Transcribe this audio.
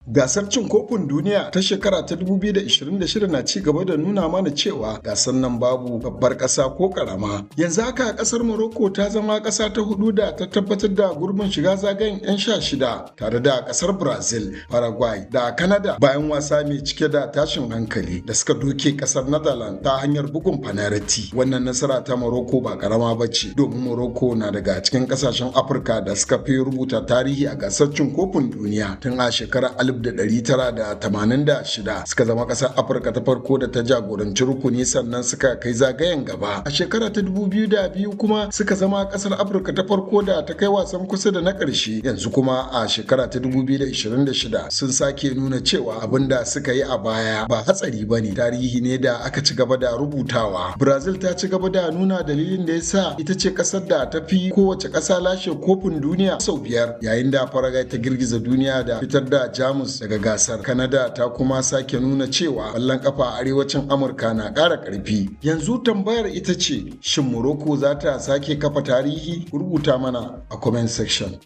Gasar cin kofin duniya ta shekara ta 2026 na ci gaba da nuna mana cewa gasar nan babu babbar ƙasa ko ƙarama. Yanzu haka ƙasar Morocco ta zama ƙasa ta hudu da ta tabbatar da gurbin shiga zagayen 'yan 16 tare da ƙasar Brazil, Paraguay da Canada, bayan wasa mai cike da tashin hankali da suka doke ƙasar Netherlands ta hanyar bugun fanarati. Wannan nasara ta Morocco ba ƙarama ba ce, domin Morocco na daga cikin ƙasashen Afirka da suka fi rubuta tarihi a gasar cin kofin duniya. Tun a shekarar 1986 suka zama ƙasar Afirka ta farko da ta jagoranci rukuni, sannan suka kai zagayen gaba. A shekara ta 2002 kuma suka zama ƙasar Afirka ta farko da ta kai wasan kusa da na ƙarshe. Yanzu kuma a shekara ta 2026 sun sake nuna cewa abin da suka yi a baya ba hatsari ba ne, tarihi ne da aka ci gaba da rubutawa. Brazil ta ci gaba da nuna dalilin da ya sa ita ce ƙasar da ta fi kowace ƙasa lashe kofin duniya sau biyar, yayin da Paraguay ta girgiza duniya da fitar da Jamus daga gasar. Canada ta kuma sake nuna cewa ƙwallon kafa a arewacin Amurka na ƙara ƙarfi. Yanzu tambayar ita ce, shin Morocco za ta sake kafa tarihi? Rubuta mana a comment section.